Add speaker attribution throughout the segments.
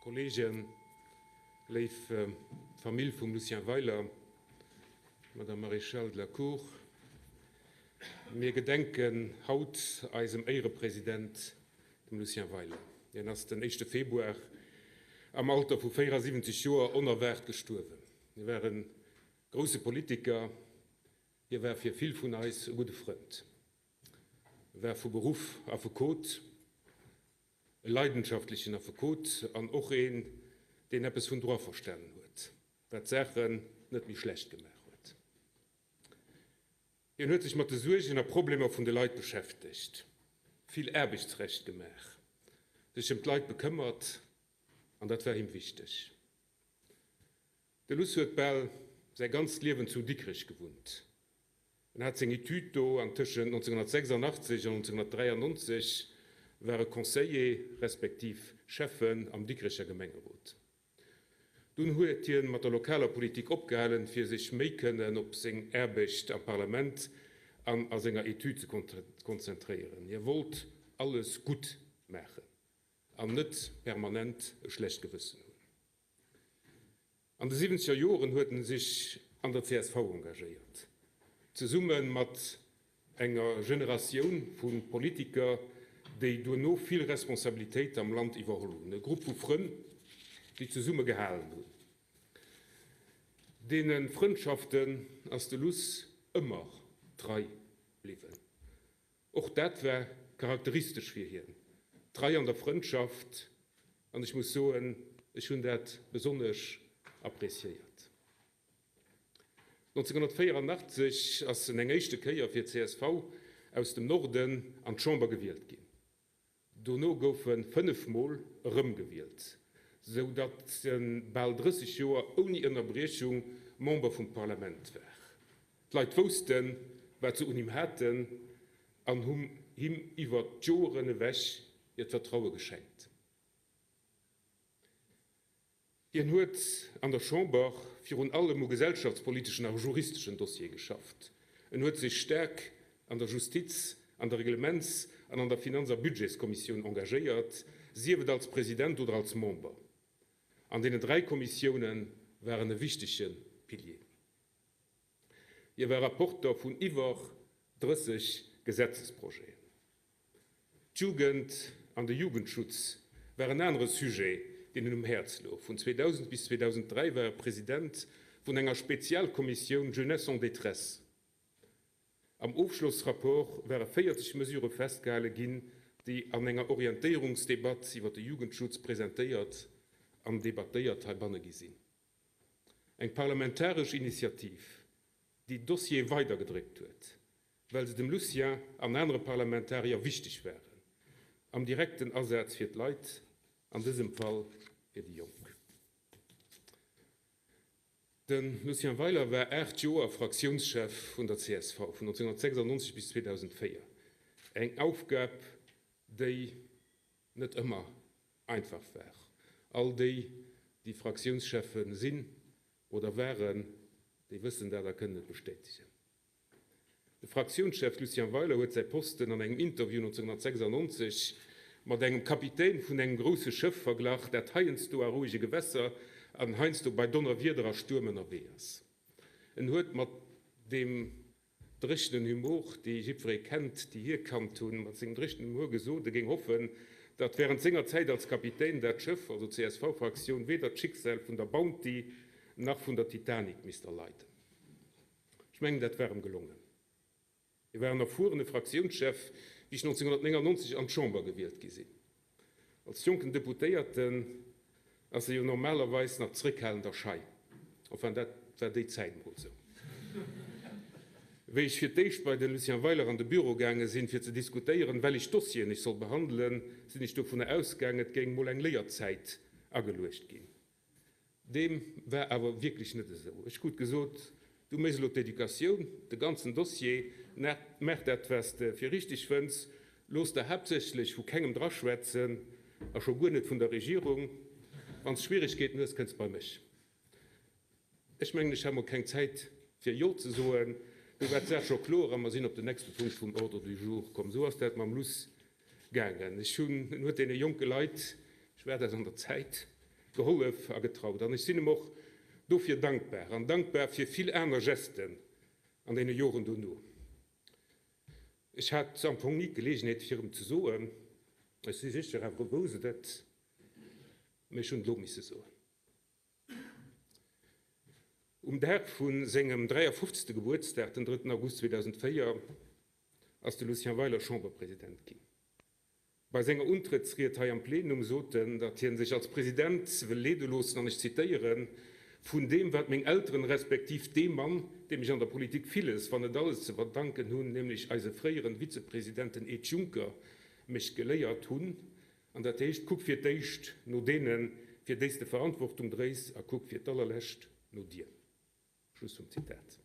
Speaker 1: Kolleegen, léif Famill vum Lucien Weiler, Madamm Maréchale de la Cour, mir gedenken haut eisem Éierepresident, dem Lucien Weiler. Hien ass den éischte Februar am Alter vu 74 Joer onerwaart gestuerwen. Hie war e grousse Politiker, hie war fir vill vun eis e gudde Frënd. E war vu Beruff Affekot, e leidenschaftlechen Affekot an och een, deen eppes vun Droit verstanen huet, wat d'Saachen net méi schlecht gemaach huet. Hien huet sech mat de Suergen a Problemer vun de Leit beschäftegt, vill Aarbechtsrecht gemaach, sech ëm d'Leit bekëmmert, an dat war him wichteg. De Luss huet bal säi ganzt Liewen zu Dikrech gewunnt. En hat seng Etüd do an tëschent 1986 an 1993 war e Conseiller respektiv Schäffen am Dikrecher Gemengerot. Dunn huet hie mat der lokaler Politik opgehalen, fir sech méi kënnen op seng Aarbecht am Parlament an a senger Etüd ze konzentréieren. Hie wollt alles gutt maachen an net permanent e schlecht Gewëssen hunn. An de siwwenzeger Joren huet en sech an der csv engagéiert, zesumme mat enger Generatioun vu Politiker, déi duerno vill Responsabilitéit am Land iwwerholl hunn, e Grupp vu Frënn, déi zesumme gehalen hunn. Deene Frëndschaften ass de Luss ëmmer trei bliwwen. Och dat war charakteristesch fir hien, Trei an der Frëndschaft, an ech muss soen, ech hunn dat besonnesch appreciéiert. 1984 ass en eng éischte Kéier fir d'CSV aus dem Norden an d'Chamber gewielt ginn. Dono gouf e fënnefmol erëmgewielt, sou datt e bal 30 Joer ouni Ënnerbriechung Member vum Parlament war. D'Leit woussten, wat se un him haten an hunn him iwwer d'Joren ewech hiert Vertraue geschenkt. Hien huet an der Chamber virun allem u gesellschaftspoliteschen a juristeschen Dossiere geschafft. En huet sech staark an der Justiz-, an der Reglements an an der Finanz a Budgetskommissioun engagéiert, sief et als President oder als Member. An deenen dräi Kommissioune war en e wichtege Pilier. Hie war Rapporter vun iwwer 30 Gesetzesprojeten. D'Jugend an de Jugendschutz war en anere Sujet, deen him um Häerz louch. Vun 2000 bis 2003 war e President vun enger Spezialkommissioun Jeunesse en détresse. Am Ofschlossrapport ware 40 Mesurë festgehale ginn, déi an enger Orientéierungsdebatt iwwer de Jugendschutz presentéiert an debattéiert heibanne gi sinn. Eng parlamentaresch Initiativ, déi d'Dossiere weidergedréckt huet, well se dem Lucien an anere Parlamentarier wichteg waren, am direkten Asaz fir d'Leit, an dësem Fall fir déi Jonk. De Lucien Weiler war 8 Joer Fraktiounschef vun der csv, vun 1996 bis 2004, eng Aufgab, déi net ëmmer einfach war. All déi, déi Fraktiounscheffe sinn oder waren, déi wëssen dat a kënnen et bestätegen. De Fraktiounschef Lucien Weiler huet säi Posten an engem Interview 1996 mat engem Kapitän vun engem grousse Schëff verglach, dat heiansdo a rouege Gewässer an heiansdo bei Donnerwieder a Stuerm ënnerwee ass. En huet mat deem dréchenen Humor, dee jiddweree kennt, déi hie kannt hunn, mat sengem dréchenen Humor gesot, e géing hoffen, datt wärend senger Zäit als Kapitän dat Schëff, also d'CSV-Fraktioun, weder d'Schicksal vun der Bounty nach vun der Titanic misst erleiden. Ech mengen, dat war em gelongen. Hie war en erfuerene Fraktiounschef, wéi ech 1999 an d'Chamber gewielt gi sinn. Als jonken Deputéierten ass ee jo normalerweis nach zréckhalend a schei. Enfin, dat war déi Zäit mol esou. Wéi ech fir d'éischt bei de Lucien Weiler an de Büro gaange sinn, fir ze diskutéieren, wellech Dossieren ech soll behandelen, sinn ech dovunner ausgaangen, et géing mol eng Léierzäit ageluecht ginn. Deem war awer wierklech net esou. Ech krut gesot, Du méchs elo d'Educatioun, de ganzen Dossier, maach dat, wat s de fir richteg fënns, looss der haaptsächlech vu kengem draschwätzen a scho guer net vun der Regierung. Wann s Schwieregkeeten hues, kënns bei mech. Ech mengen, ech hat mol keng Zäit fir Jo ze soen. Du war d'Saach scho kloer a mer sinn op den nächste Punkt vum Ordre du jour komm. Esou ass dat mam Luss gaangen. Ech hunn, en huet deene jonke Leit, ech war dat an der Zäit. Gehollef a getraut. An ech sinn em och dofir dankbar an dankbar fir vill aner Gesten an deene Joren dono. Ech hat am Fong ni d'Geleegenheet, fir em ze soen, ech si sécher awer e wousst et, mee ech hunn et elo misse soen. Um Dag vu sengem 53. Gebuertsdag, den drëtten August 2004, ass de Lucien Weiler Chamberpresident ginn. Bei senger Untrëttsried hei am Plenum sot en, datt hie sech als President wëll leede loossen, an ech zitéieren, vun deem, wat meng Elteren, respektiv deem Mann, deem ech an der Politik villes, wann net alles ze verdanken hunn, nämlech eise fréieren Vizepresident, den Ed Juncker, mech geléiert hunn. An dat heescht, kuck fir d'éischt no deenen, fir déi s de Verantwortung dréis, a kuck fir d'allerlescht no dir. Schluss vum Zitat.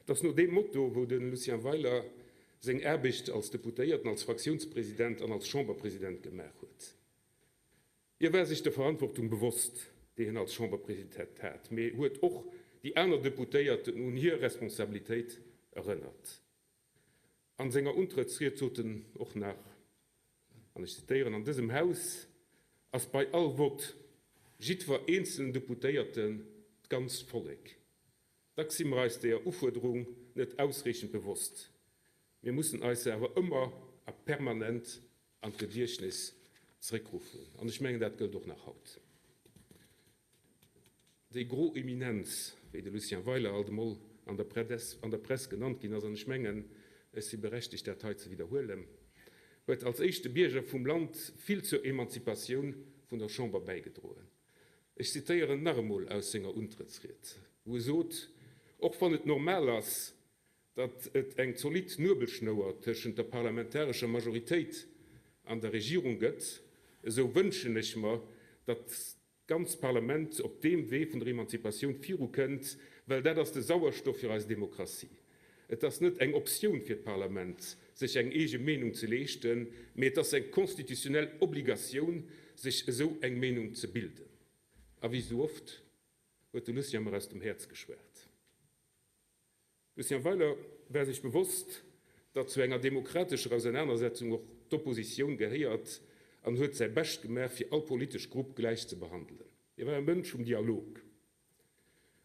Speaker 1: Et ass no deem Motto, wou de Lucien Weiler seng Aarbecht als Deputéierten, als Fraktiounspresident an als Chamberpresident gemaach huet. Hie war sech der Verantwortung bewosst, déi hien als Chamberpresident hat, mee huet och déi aner Deputéierten un hir Responsabilitéit erënnert. An senger Untrëttsried sot en och nach, an ech zitéieren, An dësem Haus ass bei all Vott jiddwer eenzelen Deputéierten d'ganzt Vollek. Dacks si mer eis deeër Ufuerderung net ausreechend bewosst. Mir mussen eis se awer ëmmer a permanent an d'Gediechtnes zeréckruffen. An ech mengen, dat gëllt och nach haut. Déi gro Eminenz, wéi de Lucien Weiler alt emol an der Press genannt ginn ass, an ech mengen, ech si berechtegt, dat hei ze widderhuelen, huet als éischte Bierger vum Land vill zur Emanzipatioun vun der Chamber bäigedroen. Ech zitéieren nach emol aus senger Untrëttsried, wou e sot, Och wann et normal ass, datt et eng zolidd Nuebelschnouer tëschent der parlamentarescher Majoritéit an der Regierung gëtt, esou wënschen ech mer, datt d'ganzt Parlament op deem Wee vun der Emanzipatioun virukënnt, well dat ass de Sauerstoff fir eis Demokratie. Et ass net eng Optioun fir d'Parlament, sech eng eege Meenung ze leeschten, mee et ass eng constitutionnel Obligatioun, sech esou eng Meenung ze bilden. A wéi esou oft huet de Lucien mer aus dem Häerz geschwat. Lucien Weiler war sech bewosst, datt zu enger demokratescher Ausernanersetzung och d'Oppositioun gehéiert an huet säi Bescht gemaach, fir all politesch Grupp gläich ze behandelen. Hie war e Mënsch vum Dialog.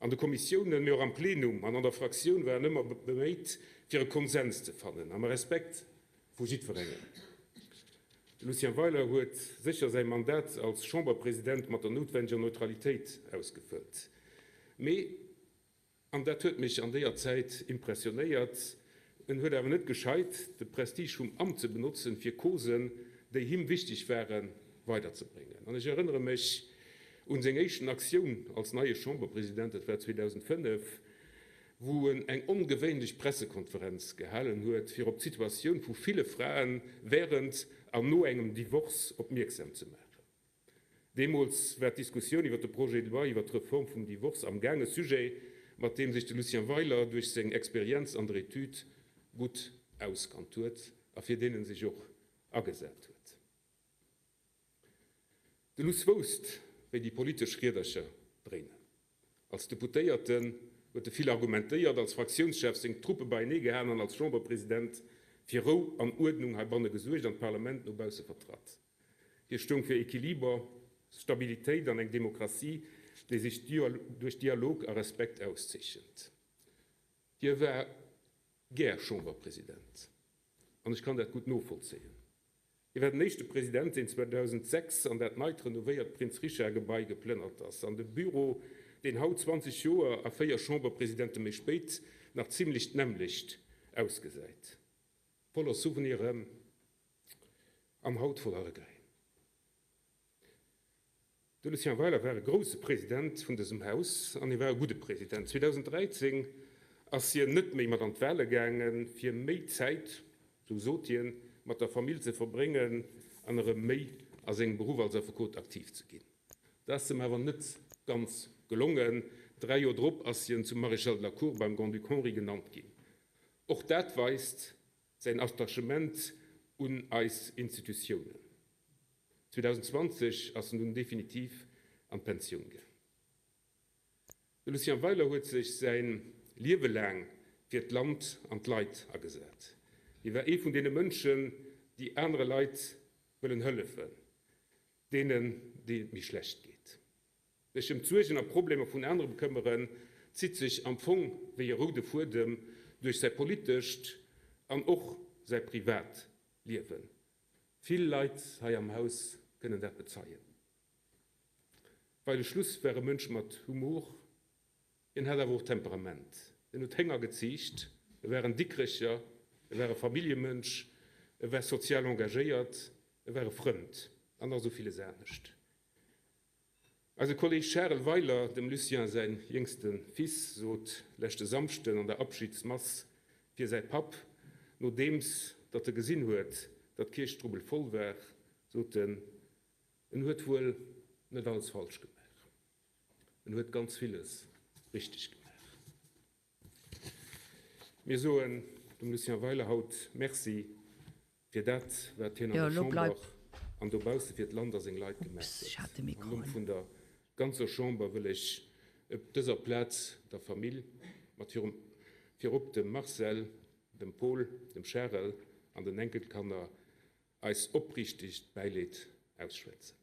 Speaker 1: An de Kommissiounen, mee och am Plenum an an der Fraktioun war en ëmmer beméit, fir e Konsens ze fannen, am Respekt vu jiddwerengem. De Lucien Weiler huet sécher säi Mandat als Chamberpresident mat der noutwendeger Neutralitéit ausgefëllt, mee An dat huet mech an déier Zäit impressionéiert. En huet awer net gescheit, de Prestige vum Amt ze benotzen, fir Causen, déi him wichteg waren, weiderzebréngen. An ech erënnere mech un seng éischten Aktioun als neie Chamberpresident, dat war 2005, wou en eng ongewéinlech Pressekonferenz gehalen huet, fir op d'Situatioun vu ville Frae wärend an no engem Divorce opmierksam ze maachen. Deemools war d'Diskussioun iwwer de Projet de loi iwwer d'Reform vum Divorce am Gaang, e Sujet, mat deem sech de Lucien Weiler duerch seng Experienz an der Etüd gutt auskannt huet a fir deen en sech och agesat huet. De Luss wousst, wéi déi politesch Riedercher dréinen. Als Deputéierten huet e vill argumentéiert, als Fraktiounschef seng Truppe beienee gehalen an als Chamberpresident fir Rou an Uerdnung heibanne gesuergt an d'Parlament no bausse vertratt. Hie stoung fir Equiliber, Stabilitéit an eng Demokratie, déi sech duerch Dialog a Respekt auszeechent. Hie war gär Chamberpresident an ech kann dat gutt novollzéien. Hie war den éischte President, deen 2006 an dat neit renovéiert Prinz Richard-Gebai geplënnert ass. An de Büro, deen haut, 20 Joer a 4 Chamberpresidente méi spéit, nach zimmlech d'nämmlecht ausgesäit. Voller Souveniren an haut voller Regret. De Lucien Weiler war e grousse President vun dësem Haus an hie war e gudde President. 2013 ass hien net méi mat an d'Wale gaangen, fir méi Zäit, sou sot hien, mat der Famill ze verbréngen an erëm méi a sengem Beruff als Affekot aktiv ze ginn. Dat ass em awer net ganz gelongen. 3 Joer drop ass hien zum Maréchal de la Cour beim Grand-Duc Henri genannt ginn. Och dat weist säin Attachement un eis Institutiounen. 2020 ass en dunn definitiv an d'Pensioun gaang. De Lucien Weiler huet sech säi Liewe laang fir d'Land an d'Leit agesat. Hie war ee vun deene Mënschen, déi anere Leit wëllen hëllefen, deenen, déi et méi schlecht geet. Sech ëm d'Suergen a Problemer vun anere bekëmmeren, zitt sech am Fong wéi e roude Fuedem duerch säi politescht an och säi privat Liewen. Vill Leit hei am Haus kënnen dat bezeien. Weilesch Luss war e Mënsch mat Humor, hien hat awer och Temperament. Hien huet Hénger geziicht, e war en Dikrecher, e war e Familljemënsch, e war sozial engagéiert, e war e Frënd an nach esou villes anescht. Eise Kolleeg Charel Weiler, dem Lucien säin jéngste Fils, sot leschte Samschden an der Abschidsmass fir säi Papp, nodeems datt e gesinn huet, datt d'Kierch strubbelvoll war, sot en, En huet wuel net alles falsch gemaach, en huet ganz villes richteg gemaach. Mir soen dem Lucien Weiler haut Merci fir dat, wat hien an
Speaker 2: Jo,
Speaker 1: der
Speaker 2: elo
Speaker 1: Chamber
Speaker 2: bleib.
Speaker 1: an dobausse fir d'Land a seng Leit gemaach
Speaker 2: Ups, ech
Speaker 1: huet.
Speaker 2: hat de
Speaker 1: Am
Speaker 2: Mikro
Speaker 1: Numm
Speaker 2: un.
Speaker 1: vun der ganzer Chamber wëll ech op dëser Plaz der Famill, mat virop dem Marcel, dem Paul, dem Charel an den Enkelkanner, eist opriichtegt Bäileed ausschwätzen.